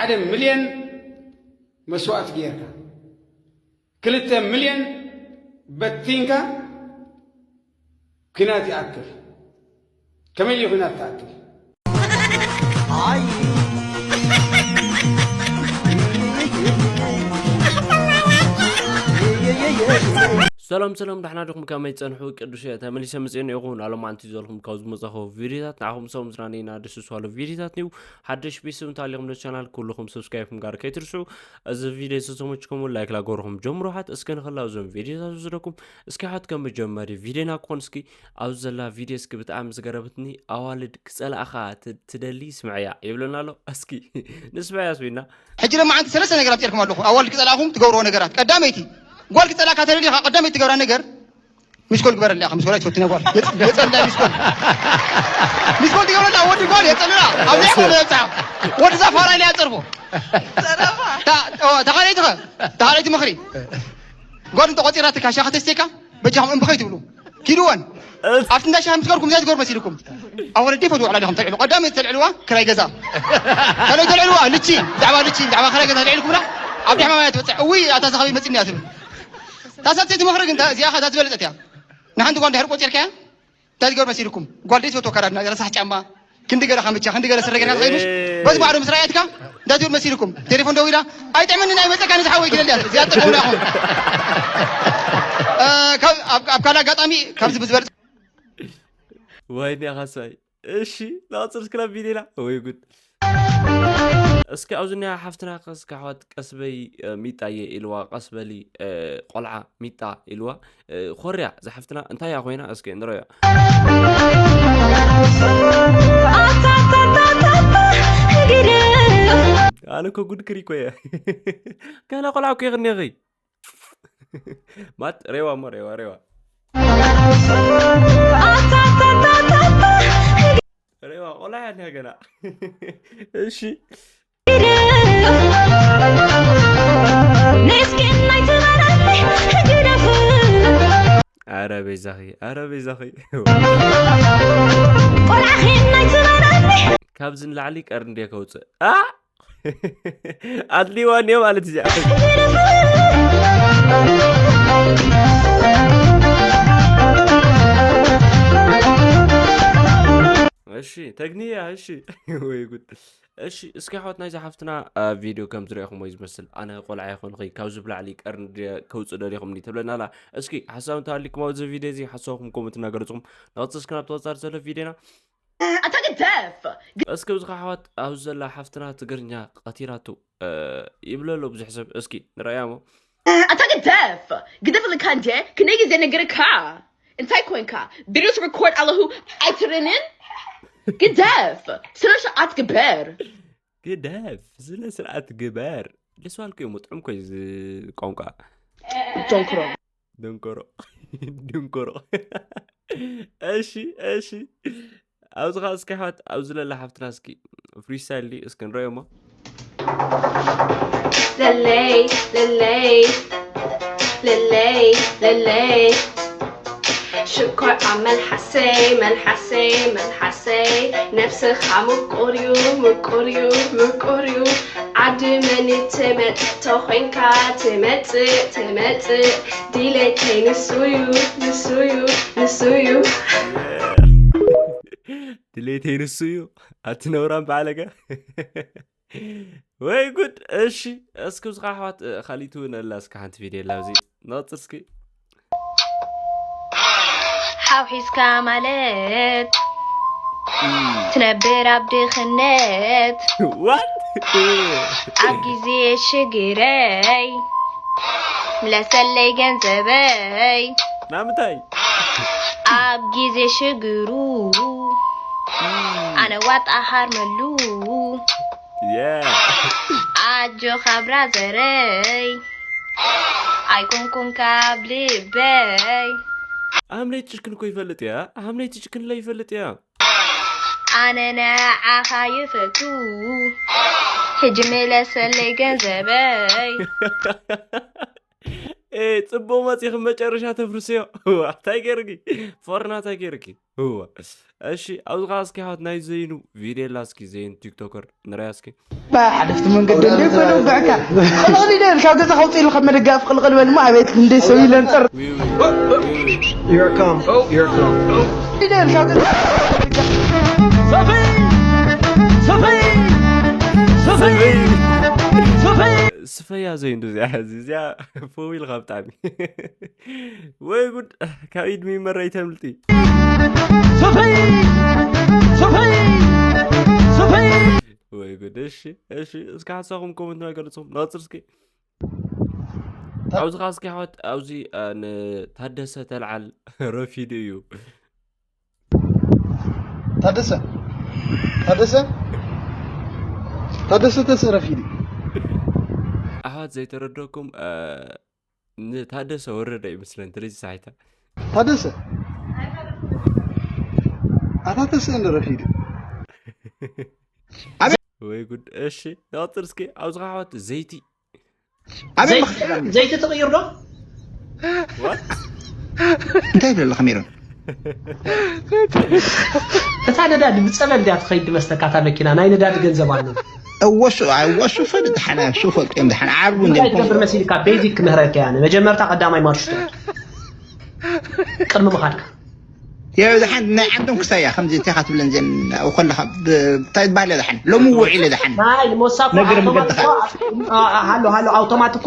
ሓደ ሚልዮን መስዋእቲ ጌርካ፣ ክልተ ሚልዮን በቲንካ፣ ኲናት ይኣክል። ከመይ ኢሉ ኲናት ትኣክል? ሰላም ሰላም፣ ዳሕና ዲኹም? ከመይ ጸንሑ? ቅዱስ እየ ተመሊሰ መጽኤ እኒኦኹ። ናሎም ኣንቲ ዘልኩም ካብ ዝመጻኹ ቪዲዮታት ንዓኹም ሰው ምዝናነይና ደስ ዝባሉ ቪዲዮታት እዩ። ሓደሽ ቤተሰብ እንተሃሊኹም ነቲ ቻናል ኩልኹም ሰብስክራይብ ምግባር ከይትርስዑ። እዚ ቪዲዮ ዝተመችኩም ላይክ ላገርኹም ጀምሩ። ሓት እስከ ንኸላ እዞም ቪዲዮታት ዝወስደኩም እስኪ ሓት ከም መጀመሪ ቪዲዮና ክኾን እስኪ ኣብዚ ዘላ ቪዲዮ እስኪ ብጣዕሚ ዝገረመትኒ ኣዋልድ ክጸላእኻ ት- ትደሊ ስምዕያ ይብለና ኣሎ። እስኪ ንስምዕያ ስሚና። ሕጂ ድማ ዓንቲ ሰለስተ ነገር ኣብፂርኩም ኣለኹ። ኣዋልድ ክፀላእኹም ትገብርዎ ነገራት። ቀዳመይቲ፣ ጓል ክፀላእካ ተደሊኻ ቀዳመይቲ ትገብራ ነገር ሚስኮል ግበረላ ኢኻ። ሚስኮል ኣይትፈቱን እያ ጓል። የፅ- የፀልላ ሚስኮል። ሚስኮል ትገብረላ ወዲ ጓል የፀልላ። ኣብ ናይ ኾነ የብፅሓ። ወዲ ዛ ፋራ ኢለ ያፀርፎ። ተኻለይቲ ኸ ተኻለይቲ ምኽሪ ጓል እንተቆፂራትካ ሻኻ ተስቴካ በጃኹም እምቢ ከይትብሉ ኪድወን ኣብቲ እንዳ ሻሂ ምስ ገርኩም እንታይ ትገብሩ መሲልኩም? ኣወለዲ ፈትዎ ዕላል ኢኹም ተልዕሉ። ቀዳመይቲ ተልዕልዋ ክራይ ገዛ፣ ካልኣይ ተልዕልዋ ልቺ፣ ብዛዕባ ልቺ ብዛዕባ ክራይ ገዛ ተልዕልኩምና ኣብ ድሕማ ማያ ትበፅሕ። እውይ ኣታ ሳኸበይ መፂና እያ ትብል። እታ ሰተይቲ ምኽሪ ግን እዚኣ ኸ እዛ ዝበለፀት እያ። ንሓንቲ ጓል እንድሕር ቆፂርካያ እንታይ ትገብሩ መሲልኩም? ጓል ደይ ትፈትዎ ኣከዳድና፣ ረሳሕ ጫማ፣ ክንዲ ገለ ካምቻ፣ ክንዲ ገለ ስረ ጌርካ ትኸይድሽ? በዚ ማዕዶ ምስ ረኣየትካ እንታይ ትብል መሲልኩም? ቴሌፎን ደዊላ ኣይጥዕምንን ኣይመፀካን ዝሓወይ ክለልያ እዚኣ ትጠቀሙና ኢኹም። እ፣ ካብ- ኣብ ኣብ ካልእ ኣጋጣሚ ካብዚ ብዝበልፅ ወይኔ ካሳይ። እሺ፣ ንቐፅል እስክና ቪዲዮና። ወይ ጉድ። እስኪ ኣብዚ ኒኣ ሓፍትና እስኪ ኣሕዋት ቀስ በይ፣ እ፣ ሚጣየ ኢልዋ፣ ቀስ በሊ፣ እ፣ ቆልዓ ሚጣ ኢልዋ። እ፣ ኮርያ ዝሓፍትና እንታይ እያ ኮይና እስኪ ንረዮ። ኣነ እኮ ጉድ ክሪኮ እየ። ገና ቆልዓ እኮ ይኽኒኺ። ማት ሬዋ እሞ ሬዋ ሬዋ ሬዋ ቆልዓ እያ እኒኣ ገና። እሺ ኣረ በይዛኺ ኣረ በይዛኺ። ካብዚ ንላዕሊ ቀርኒ ድየ ከውፅእ ኣ ኣድልይዋ እኒኦ ማለት እዚኣ። እሺ ተግንያ እሺ። ወይ ጉድ። እሺ እስኪ ኣሕዋት ናይዛ ሓፍትና ቪድዮ ከም ዝረኢኹም ወይ ዝመስል ኣነ ቆልዓ ይኾንኺ ካብዚ ብላዕሊ ቀርኒ ከውፅእ ደሊኹምኒ ትብለና ኣላ። እስኪ ሓሳብ እንተሃሊኩም ኣብዚ ቪድዮ እዚ ሓሳብኩም ኮመንት እናገለፅኩም ንቐፅል እስኪ ናብ ተወፃር ዘሎ ቪድዮና። ኣታ ግደፍ እስኪ ብዙ ኣሕዋት ኣብዚ ዘላ ሓፍትና ትግርኛ ቀቲላቶ ይብለ ኣሎ ብዙሕ ሰብ። እስኪ ንረኣያ እሞ። ኣታ ግደፍ ግደፍ ኣለካ እንዴ ክንደይ ግዜ ነገርካ እንታይ ኮይንካ ቪድዮስ ሪኮርድ ኣለኹ ኣይትርንን ግደፍ ስነ ስርዓት ግበር ግደፍ ስነ ስርዓት ግበር። ደስ ባልኩ እዩ ጥዑም ኮይ እዚ ቋንቋ ዶንክሮ ደንቆሮ ደንቆሮ። እሺ እሺ ኣብዚ ኸዓ እስኪ ኣሕዋት ኣብዚ ለላ ሓፍትና እስኪ ፍሪስታይል ድዩ እስኪ ንረዮ እሞ። ለለይ ለለይ ለለይ ለለይ ሽኮር ኣብ መልሓሰይ መልሓሰይ መልሓሰይ ነብስኻ ምቁር ዩ ምቁር ዩ ምቁር ዩ ዓዲ መን ትመጥ ተኾይንካ ትመጽእ ትመጽእ ድሌተይ ንሱ ዩ ንሱ ዩ ንሱ ዩ ድሌተይ ንሱ እዩ ኣቲ ነውራም በዓለገ። ወይ ጉድ። እሺ እስኪ ብዝኻ ኣሕዋት ካሊት እውን ኣላ እስኪ ሓንቲ ቪድዮ ኣላ ኣብዚ ንቐፅል እስኪ። ሓውሒስካ ማለት ትነብር ኣብ ድኽነት ዋት ኣብ ግዜ ሽግረይ ምለሰለይ ገንዘበይ ናምንታይ ኣብ ግዜ ሽግሩ ኣነ ዋጣ ሃርመሉ የ ኣጆኻ ብራዘረይ ኣይኮንኩን ካብ ልበይ ኣምነይ ትጭክን እኮ ይፈልጥ እያ ኣምነይ ትጭክን ለ ይፈልጥ እያ ኣነ ንዓኻ ይፈቱ ሕጂ መለሰለይ ገንዘበይ ጽቡቕ መጺኺ መጨረሻ ተፍርስዮ። እዋ፣ እንታይ ገይርኪ? ፎርና እንታይ ገይርኪ? እዋ። እሺ፣ ኣብዚ ኸዓ እስኪ ሃት ናይ ዘይኑ ቪድዮ ኣላ እስኪ ዘይኑ ቲክቶከር ንሪኣ እስኪ። ሓለፍቲ መንገዲ እንደ ይበሉ ብዕካ። ቅልቕል ኢለ ካብ ገዛ ከውፅእ ኢሉ ካብ መደጋፍ ቅልቕል በል እሞ ኣቤት እንደ ሰብ ኢለ እንጠር። You're a come. You're a come. ኢለ ካብ ገዛ ስፈያ ዘይንዱ እዚኣ፣ እዚኣ ፈው ኢልካ ብጣዕሚ። ወይ ጉድ፣ ካብ ኢድ ሚመራ ይተምልጢ። ወይ ጉድ። እሺ፣ እሺ፣ እስኪ ሓሳኹም ኮመንት ናይ ገለጽኹም ንቐጽል እስኪ። ኣብዚ ኸዓ እስኪ ኣሕዋት፣ ኣብዚ፣ እ፣ ንታደሰ ተልዓል ረፊዱ እዩ። ታደሰ፣ ታደሰ፣ ታደሰ ተስእ ረፊዱ። ኣሕዋት ዘይተረደኩም፣ እ፣ ንታደሰ ወረደ ይመስለን። ስለዚ ሳይታ ታደሰ፣ ኣታ ተስእ እንደ ረፊዱ። ወይ ጉድ። እሺ፣ ንቐጽል እስኪ። ኣብዚ ኸዓ ኣሕዋት ዘይቲ። ኣበይ ዘይ-፣ መኽሰብ ዘይቲ ትቕይር ዶ? What? እንታይ ይብል ኣለኻ ሜሮን? እታ ነዳዲ ብጸበል ድያ ትኸይድ መስለካ እታ መኪና? ናይ ነዳዲ ገንዘብ ኣሎ። እወ ሱ-፣ እወ ሱፈ ድሓና፣ ሱፈ እዮም ድሓና። ዓርቡ እንታይ እንዲም ትገብር መሲልካ? ቤዚክ ክምህረካ እያ። መጀመርታ ቀዳማይ ማርሽ ትወርድ። ቅድሚ ምኻድካ። ያ ድሓን ናይ ዓንዶም ክሳያ ከምዚ እንታይ ኢኻ ትብለን ዘን ኣብኡ ከለኻ ብ-፣ እንታይ ትበሃል እያ ድሓን? ሎሚ ውዒለ ድሓን። ናይ ንሞሳ እኮ ነገር ኣውቶማት መገድኻ። እኮ፣ ኣ-፣ ኣ-፣ ሃሎ፣ ሃሎ፣ ኣውቶማት እኮ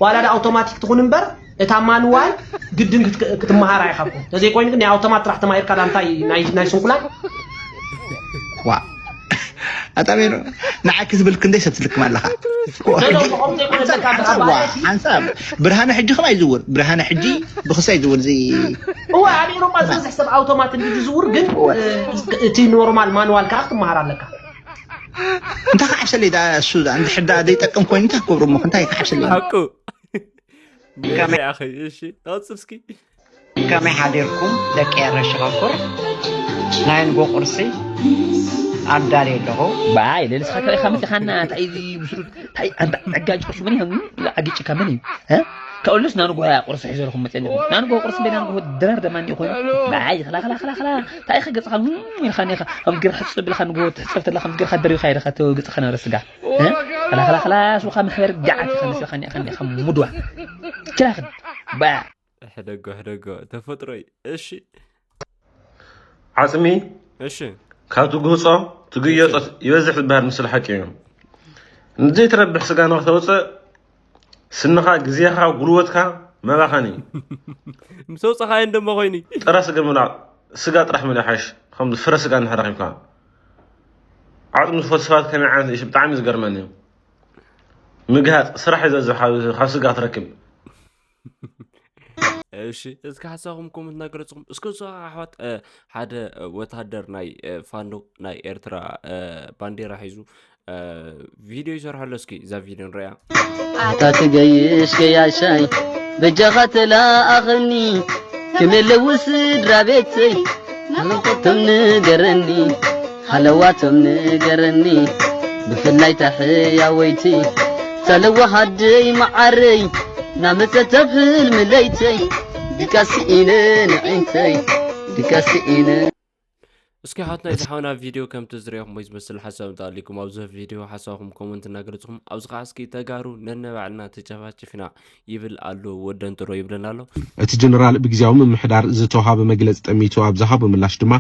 ዋላ ዳ ኣውቶማቲክ ትኹን እምበር እታ ማንዋል ግድን ክት-፣ ክትመሃራ ኢኻ እኮ። ተዘይኮይኑ ግን ናይ ኣውቶማት ጥራሕ ተማሂርካ ዳ እንታይ ናይ፣ ናይ ስንኩላን? ዋ። ኣታ ሜሮ፣ ንዓኪ ዝብል ክንደይ ሰብ ትልክም ኣለኻ? ኖ፣ ኖ፣ ከምኡ ዘይኮነ ሓንሳብ፣ ዘካ ሓንሳብ፣ ብኣባላት ሓንሳብ። ብርሃነ ሕጂ ከማይ ይዝውር። ብርሃነ ሕጂ ብኽሳይ ይዝውር። እዚ እወ፣ ኣብ ኤውሮጳ ዝበዝሕ ሰብ ኣውቶማት እንዲ ዝዝውር፣ ግን፣ እወ። እ፣ እቲ ኖርማል ማንዋል ከዓ ክትመሃር ኣለካ። እንታይ ክዓብሰለይ ደኣ እሱ ደኣ፣ እንድሕር ደኣ ዘይጠቅም ኮይኑ እንታይ ክገብሮ እሞ፣ እንታይ ክዓብሰለይ? ሓቁ። ከመይ ኣኸይ፣ እሺ፣ ተቐጽል እስኪ። ከመይ ሓዲርኩም ደቂ ኤረ ሽኸኩር? ናይ ንጎ ቁርሲ ኣዳልየ ኣለኹ። ባይ፣ ለልስኻ ከ ኢኻ መጺኻና፣ እንታይ እዚ ብስሩት፣ እንታይ ኣንታ ዕጋጭ ቁርሲ መን እዩ? ዓጊጭካ መን እዩ? እ? ካብኡለስ ናንጎ እያ ቁርሲ ሒዘልኩም መጺአ ኣለኹ። ናንጎ ቁርሲ እንደ ናንጎ ድራር ደማ እንዲኡ ኮይኑ። ባይ፣ ኽላ፣ ኽላ፣ ኽላ፣ ኽላ። እንታይ ኢኻ ገጽኻ፣ እም፣ ኢልካኒ ኢኻ። ከም ገርካ ሕጽብ ኢልካ ንጎ ትሕጸብ ተለኻ፣ ከም ገርካ ደሪኻ ኢኻ ትግጽ ኸነበረ ስጋ። እ? ኽላ፣ ኽላ፣ ኽላ፣ ሱኻ መሕበር ገዓት ኢኻ መሲልካኒ ኢኻ፣ እንዲኻ ሙድዋ። ኪላ ኽድ። ባይ። ሕደጎ፣ ሕደጎ፣ ተፈጥሮይ። እሺ። ዓጽሚ እሺ። ካብ ትጉህጾ፣ ትግየጾ እሺ። ይበዝሕ ዝበሃል ምስሉ ሓቂ እዩ። ንዘይትረብሕ ስጋ ንኽተውጽእ፣ ስንኻ፣ ግዜኻ፣ ጉልበትካ መባኸኒ። ምስ ኣውጻኻዮ እንደሞ ኮይኒ። ጥረ ስጋ ምብላዕ፣ ስጋ ጥራሕ ምብላዕ ሓይሽ። ከምዚ ፍረ ስጋ እንድሕር ረኺብካ። ዓጽሚ ዝፈትዉ ሰባት ከመይ ዓይነት እሺ፣ ብጣዕሚ እዩ ዝገርመኒ። ምግሃጽ፣ ስራሕ እዩ ዘዝብ፣ ካብ፣ ካብ ስጋ ክትረክብ። እሺ፣ እስኪ ሓሳብኩም ኮመንት እናገለጽኩም፣ እስኪ ንስኻ ኣሕዋት፣ እ፣ ሓደ፣ እ፣ ወታደር ናይ፣ እ፣ ፋኖ ናይ ኤርትራ፣ እ፣ ባንዴራ ሒዙ፣ እ፣ ቪድዮ ይሰርሖ ኣሎ። እስኪ እዛ ቪድዮ ንሪኣ። ኣታ ትገይሽ ገያሻይ፣ በጃኻ ተላኣኸኒ፣ ከመይ ኣለዉ ስድራ ቤተይ? ናፍቆቶም ንገረኒ፣ ሃለዋቶም ንገረኒ፣ ብፍላይ ታሕያወይቲ፣ ታለዋ ሃደይ መዓረይ፣ ናመጸት ኣብ ህልሚ ለይተይ፣ ድቃስ ኢነ ንዒንተይ፣ ድቃስ ኢነ። እስኪ ሓትና እዚ ሓውና ቪድዮ ከምቲ ዝሪኦኹም ወይ ዝመስል ሓሳብ እንተኣሊኩም ኣብዚ ቪድዮ ሓሳብኩም ኮመንት እናገለጽኹም፣ ኣብዚ ኸዓ እስኪ ተጋሩ ነነባዕልና ተጨፋጭፍና ይብል ኣሎ ወደንጥሮ ይብለና ኣሎ። እቲ ጀነራል ብግዜያዊ ምምሕዳር ዝተውሃበ መግለጺ ጠሚቱ ኣብ ዝሃቦ ምላሽ ድማ፣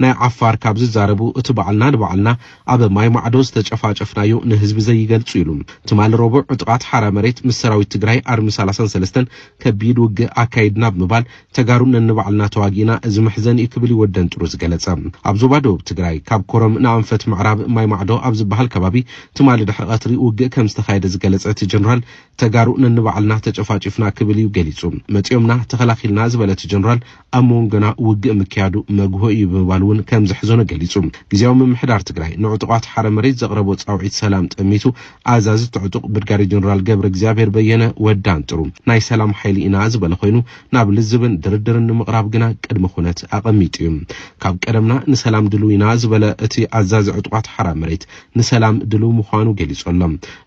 ናይ ዓፋር ካብ ዝዛረቡ እቲ ባዕልና ንባዕልና ኣብ ማይ ማዕዶ ዝተጨፋጨፍናዮ ንህዝቢ ዘይገልጹ ኢሉ። ትማሊ ረቡዕ ዕጡቓት ሓራ መሬት ምስ ሰራዊት ትግራይ ኣርሚ ሰላሳን ሰለስተን ከቢድ ውግእ ኣካይድና ብምባል፣ ተጋሩ ነንባዕልና ተዋጊእና፣ እዚ መሕዘኒ እዩ ክብል እዩ ወደንጥሩ ዝገለጸ። ኣብ ዞባ ደቡብ ትግራይ ካብ ኮረም ንኣንፈት ምዕራብ ማይ ማዕዶ ኣብ ዝበሃል ከባቢ ትማሊ ድሕሪ ቀትሪ ውግእ ከም ዝተኻየደ ዝገለጸ እቲ ጀነራል፣ ተጋሩ ነንባዕልና ተጨፋጭፍና ክብል እዩ ገሊጹ። መጺኦምና ተኸላኺልና ዝበለ እቲ ጀነራል፣ ኣብ መንጎና ውግእ ምክያዱ መግሆ እዩ ብምባል እውን ከም ዘሕዘኖ ገሊጹ። ግዜያዊ ምምሕዳር ትግራይ ንዕጡቓት ሓረ መሬት ዘቕረቦ ጻውዒት ሰላም ጠሚቱ፣ ኣዛዚ እቲ ዕጡቕ ብርጋዴር ጀነራል ገብረ እግዚኣብሔር በየነ ወዳንጥሩ ናይ ሰላም ሓይሊ ኢና ዝበለ ኮይኑ፣ ናብ ልዝብን ድርድርን ንምቕራብ ግና ቅድመ ኩነት ኣቐሚጡ እዩ። ካብ ቀደምና ሰላም ድልው ኢና ዝበለ እቲ ኣዛዚ ዕጡቓት ሓራ መሬት፣ ንሰላም ድልው ምዃኑ ገሊጹ ኣሎ።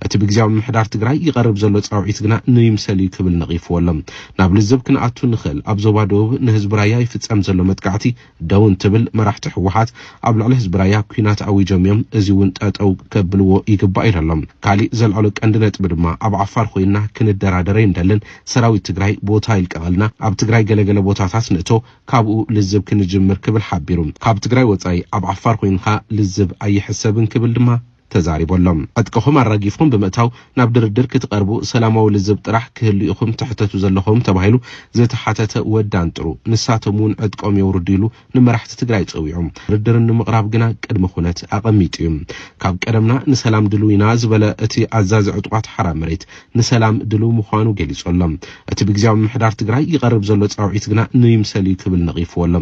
እቲ ብግዜያዊ ምምሕዳር ትግራይ ይቐርብ ዘሎ ጻውዒት ግና ንይምሰል እዩ ክብል ነቒፍዎ ኣሎ። ናብ ልዝብ ክንኣቱ ንኽእል። ኣብ ዞባ ደቡብ ንህዝቢ ራያ ይፍጸም ዘሎ መጥቃዕቲ ደው እንትብል፣ መራሕቲ ህወሓት ኣብ ልዕሊ ህዝቢ ራያ ኲናት ኣዊጆም እዮም፣ እዚ እውን ጠጠው ከብልዎ ይግባእ ኢሉ ኣሎ። ካሊእ ዘልዐሎ ቀንዲ ነጥቢ ድማ ኣብ ዓፋር ኮይንና ክንደራደር ኣይንደልን፣ ሰራዊት ትግራይ ቦታ ይልቀቐልና፣ ኣብ ትግራይ ገለገለ ቦታታት ንእቶ፣ ካብኡ ልዝብ ክንጅምር ክብል ሓቢሩ። ካብ ትግራይ ወጻኢ ኣብ ዓፋር ኮይንካ ልዝብ ኣይሕሰብን ክብል ድማ ተዛሪቡ ኣሎ። ዕጥቅኹም ኣራጊፍኩም ብምእታው ናብ ድርድር ክትቐርቡ ሰላማዊ ልዝብ ጥራሕ ክህሉ ኢኹም ትሕተቱ ዘለኹም ተባሂሉ ዝተሓተተ ወዲ ኣንጥሩ፣ ንሳቶም እውን ዕጥቆም የውርዱ ኢሉ ንመራሕቲ ትግራይ ጸዊዑ። ድርድር ንምቕራብ ግና ቅድመ ኩነት ኣቐሚጡ እዩ። ካብ ቀደምና ንሰላም ድልው ኢና ዝበለ እቲ ኣዛዚ ዕጡቓት ሓራ መሬት ንሰላም ድልው ምዃኑ ገሊጹ ኣሎ። እቲ ብግዜያዊ ምምሕዳር ትግራይ ይቐርብ ዘሎ ጻውዒት ግና ንይምሰል እዩ ክብል ነቒፍዎ ኣሎ።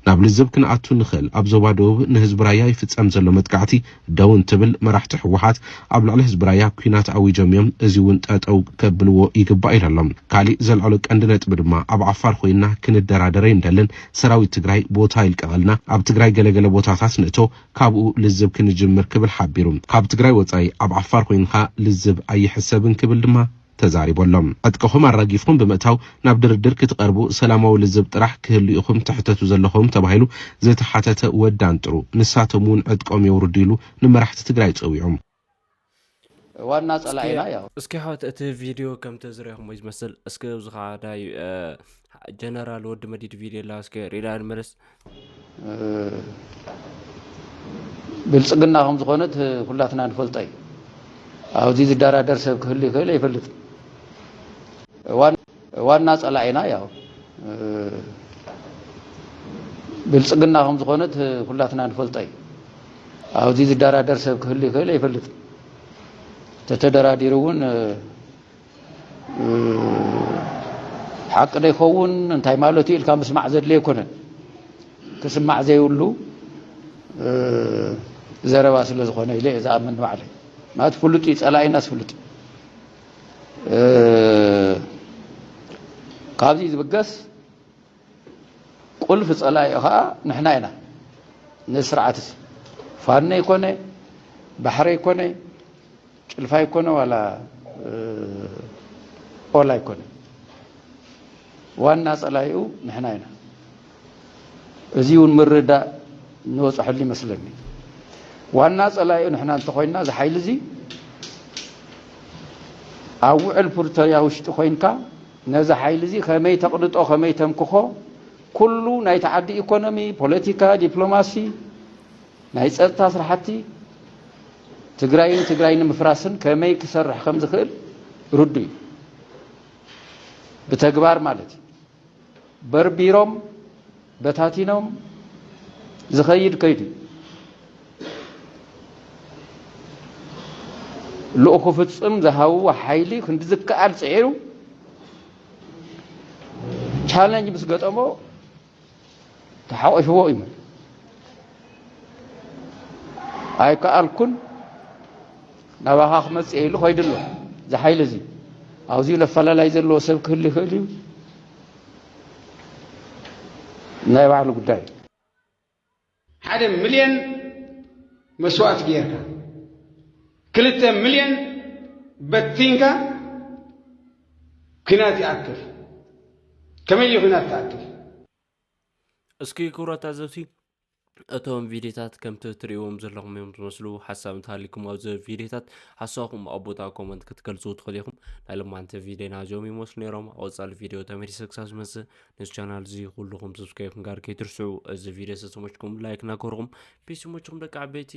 ናብ ልዝብ ክንኣቱ ንኽእል። ኣብ ዞባ ደቡብ ንህዝቢ ራያ ይፍጸም ዘሎ መጥቃዕቲ ደው እንትብል፣ መራሕቲ ህወሓት ኣብ ልዕሊ ህዝቢ ራያ ኲናት ኣዊጆም እዮም፣ እዚ እውን ጠጠው ከብልዎ ይግባእ ኢሉ ኣሎ። ካሊእ ዘልዐሎ ቀንዲ ነጥቢ ድማ ኣብ ዓፋር ኮይንና ክንደራደር ኣይንደልን፣ ሰራዊት ትግራይ ቦታ ይልቀቐልና፣ ኣብ ትግራይ ገለገለ ቦታታት ንእቶ፣ ካብኡ ልዝብ ክንጅምር ክብል ሓቢሩ። ካብ ትግራይ ወጻኢ ኣብ ዓፋር ኮይንካ ልዝብ ኣይሕሰብን ክብል ድማ ተዛሪቡ ኣሎ። ዕጥቅኹም ኣራጊፍኩም ብምእታው ናብ ድርድር ክትቐርቡ ሰላማዊ ልዝብ ጥራሕ ክህሉ ኢኹም ትሕተቱ ዘለኹም ተባሂሉ ዝተሓተተ ወዲ ኣንጥሩ፣ ንሳቶም እውን ዕጥቆም የውርዱ ኢሉ ንመራሕቲ ትግራይ ጸዊዑ። ዋና ጸላኢና ያው እስኪ ሓወት እቲ ቪድዮ ከም ተዝረኹሞ ዝመስል እስኪ ኣብዚ ከዓ ዳይ ጀነራል ወዲ መዲድ ቪድዮ ላ እስኪ ሪዳ ንመለስ። ብልጽግና ከም ዝኾነት ኩላትና ንፈልጦ እዩ። ኣብዚ ዝደራደር ሰብ ክህሉ ይኽእል ኣይፈልጥን። ዋና ጸላኢና ያው ብልጽግና ከም ዝኾነት ኩላትና ንፈልጦ እዩ። ኣብዚ ዝደራደር ሰብ ክህሉ ይኽእል ኣይፈልጥን። ተተደራዲሩ እውን ሓቂ ዶ ይኸውን እንታይ ማለቱ ኢልካ ምስማዕ ዘድልዮ ኣይኮነን። ክስማዕ ዘይብሉ ዘረባ ስለ ዝኾነ ኢለ እየ ዝኣምን ባዕለይ። ማለት ፍሉጥ እዩ፣ ጸላኢናስ ፍሉጥ እዩ። ካብዚ ዝብገስ ቁልፊ ጸላኢ ኸዓ ንሕና ኢና። ነዚ ስርዓት እዚ ፋኖ ይኮነ፣ ባሕሪ ይኮነ፣ ጭልፋ ይኮነ ዋላ ኦላ ይኮነ፣ ዋና ጸላኢኡ ንሕና ኢና። እዚ እውን ምርዳእ ንበጽሐሉ ይመስለኒ። ዋና ጸላኢኡ ንሕና እንተኾይንና፣ እዚ ሓይሊ እዚ ኣብ ውዕል ፕሪቶርያ ውሽጢ ኮይንካ ነዚ ሓይሊ እዚ ከመይ ተቕንጦ፣ ከመይ ተምክኾ፣ ኩሉ ናይቲ ዓዲ ኢኮኖሚ፣ ፖለቲካ፣ ዲፕሎማሲ፣ ናይ ጸጥታ ስራሕቲ ትግራይን ትግራይ ንምፍራስን ከመይ ክሰርሕ ከም ዝኽእል ርዱእ እዩ። ብተግባር ማለት እዩ። በርቢሮም በታቲኖም ዝኸይድ ከይዱ እዩ። ልኡኹ ፍጽም ዝሃብዎ ሓይሊ ክንዲ ዝከኣል ጽዒሩ ቻለንጅ ምስ ገጠሞ ተሓቒፍዎ እዩ። ኣይከኣልኩን ናባኻ ክመጽእ ኢሉ ከይዱ ኣሎ። እዚ ሓይሊ እዚ ኣብዚ ለፈላላይ ዘለዎ ሰብ ክህሉ ይኽእል እዩ። ናይ ባዕሉ ጉዳይ እዩ። ሓደ ሚልዮን መስዋእቲ ጌርካ ክልተ ሚልዮን በቲንካ ኲናት ይኣክል። ከመይ እዩ ኲናት ትኣክል? እስኪ ክቡራት ታዘብቲ እቶም ቪድዮታት ከምቲ ትርእይዎም ዘለኹም እዮም ዝመስሉ። ሓሳብ እንተሃሊኩም ኣብዚ ቪድዮታት ሓሳብኩም ኣብ ቦታ ኮመንት ክትገልጹ ትኽእሉ ኢኹም። ናይ ሎማንቲ ቪድዮና እዚኦም ይመስሉ ነይሮም። ኣብ ቀጻሊ ቪድዮ ተመሊሰ ክሳብ ዝመጽእ ነዚ ቻናል እዚ ኩልኹም ሰብስክራይብ ክንጋር ከይትርስዑ። እዚ ቪድዮ ዝተመችኩም ላይክ እናገበርኩም ፒስ ይመችኩም ደቂ ዓበይቲ።